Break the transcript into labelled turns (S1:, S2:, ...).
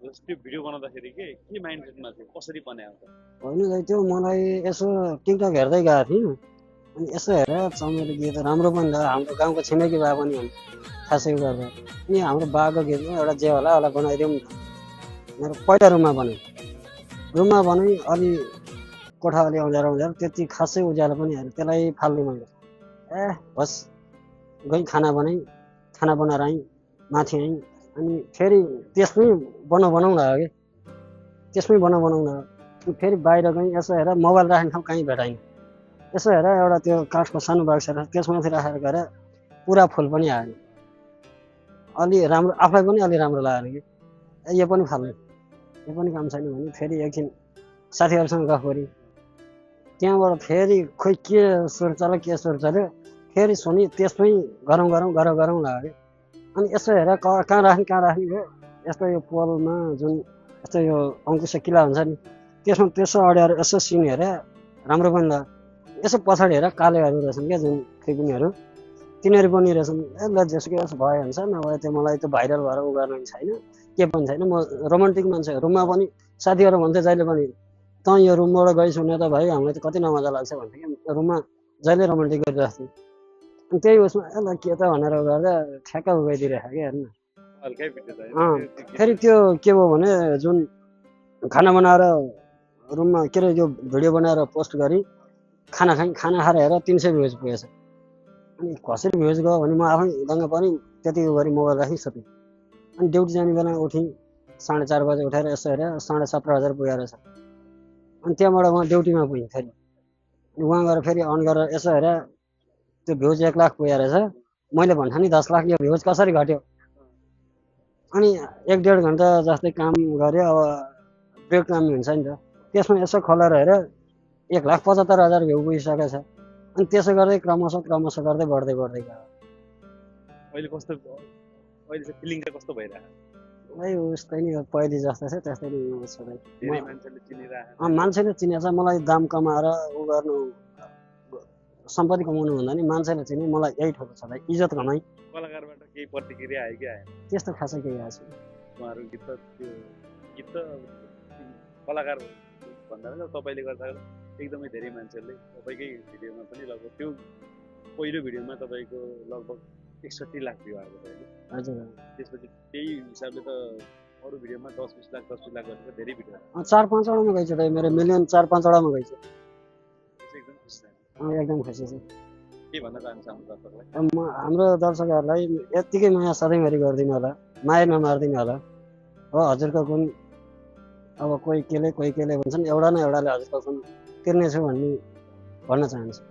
S1: त्यो भिडियो बनाउँदाखेरि के माइन्डसेटमा थियो, कसरी बनाएको त?
S2: होइन दाइ, त्यो मलाई यसो टिकटक हेर्दै गएको थिएँ। अनि यसो हेरेर चमेली गीत राम्रो पनि छ, हाम्रो गाउँको छिमेकी बा पनि हुन् खासै गरेर। अनि हाम्रो बाको गीतमा एउटा जे होला होला बनाइदिउँ न। मेरो पहिला रुममा बनाएँ अलि कोठा अलि अँध्यारो त्यति खासै उज्यालो पनि हेरेँ, त्यसलाई फाल्ने मैले। होस् गई खाना बनाएर आएँ, माथि आएँ। अनि फेरि त्यसमै बनाउन आयो कि त्यसमै बनाउन आयो। फेरि बाहिर गएँ, यसो हेरेर मोबाइल राख्ने ठाउँ कहीँ भेटाइनँ। यसो हेरेर एउटा त्यो काठको सानो बाक्स छ, त्यसमाथि राखेर गएर पुरा फुल पनि आएन। अलि राम्रो, आफूलाई पनि अलि राम्रो लागेन कि यो पनि फाल्ने, यो पनि काम छैन भने फेरि एकछिन साथीहरूसँग गफ गरेँ। त्यहाँबाट फेरि खोइ के स्वर चल्यो फेरि सुनि त्यसमै गरौँ लाग्यो। अनि यसो हेरेर कहाँ राख्ने भयो। यस्तो यो पोलमा जुन यस्तो यो अङ्कुश किला हुन्छ नि, त्यसमा त्यसो अड्याएर यसो सिन हेरेर राम्रो पनि लाग्यो। यसो पछाडि हेरेर कालेहरू रहेछन् क्या जुन कृपिनीहरू, तिनीहरू पनि रहेछन्। ल जेसुकै होस् भयो हुन्छ, नभए त्यो मलाई त्यो भाइरल भएर उ गर्ने छैन, के पनि छैन। म रोमान्टिक मान्छे, रुममा पनि साथीहरू भन्थे जहिले पनि, त यो रुमबाट गइस् भने त भाइ हामीलाई त कति नमजा लाग्छ भन्थे कि, रुममा जहिले रोमान्टिक गरिरहेको थिएँ। अनि त्यही उसमा ल के त भनेर गर्दा ठ्याक्क उगाइदिइरहेको क्या हेर्नु। फेरि त्यो के भयो भने जुन खाना बनाएर रुममा के अरे यो भिडियो बनाएर पोस्ट गरेँ, खाना खाएर हेर 300 भ्युज पुगेछ। अनि कसरी भ्युज गयो भने म आफै दङ्ग पनि त्यति गरी मोबाइल राखी सुतेँ। अनि ड्युटी जाने बेला उठेँ, 4:30 बजे उठेर यसो हेरेर 17,500 पुगेर छ। अनि त्यहाँबाट उहाँ ड्युटीमा पुगेँ फेरि। अनि उहाँ गएर फेरि अन गरेर यसो हेरेर त्यो भ्युज 1 लाख पुगेर छ। मैले भन्छु नि 10 लाख यो भ्युज कसरी घट्यो। अनि 1-1.5 घन्टा जस्तै काम गऱ्यो। अब ब्रेक काम हुन्छ नि त, त्यसमा यसो खोलेर हेरेर 1,75,000 भ्यू पुगिसकेको छ। अनि त्यसो गर्दै क्रमशः गर्दै बढ्दै गयो।
S1: अहिले चाहिँ फिलिङ चाहिँ कस्तो भइरहेको?
S2: भाइ उस्तै नि हो, पहिले जस्तो छ त्यस्तै नै छ भाइ।
S1: मान्छेले
S2: चिनेछ मलाई, दाम कमाएर उ गर्नु, सम्पत्ति कमाउनु भन्दा नि मान्छेले चिने मलाई यही ठुलो छ भाइ, इज्जत कमाइ।
S1: कलाकारबाट केही प्रतिक्रिया आयो कि आएन?
S2: त्यस्तो खासै केही आएको छैन।
S1: उहाँहरू गीत त कलाकार भन्दा तपाईँले गर्दा एकदमै धेरै मान्छेहरूले तपाईँकै भिडियोमा पनि लगभग त्यो पहिलो भिडियोमा तपाईँको लगभग 61 लाख भ्यू आएको थियो होइन?
S2: हजुर।
S1: त्यसपछि त्यही हिसाबले त अरू भिडियोमा 10-20 लाख गरेर धेरै भिडियो
S2: 4-5 वटामा गइछ दाइ, मेरो मिलियन 4-5 वटामा गइछ।
S1: एकदम खुसी छ।
S2: एकदम खुसी छु।
S1: के भन्न चाहन्छु हाम्रो दर्शकलाई?
S2: हाम्रो दर्शकहरूलाई यत्तिकै माया सधैँभरि गरिदिनु होला, माया नमारिदिनु होला हो। हजुरको गुण अब कोही केले भन्छन्, एउटा न एउटाले हजुरको गुण तिर्नेछु भन्ने भन्न चाहन्छु।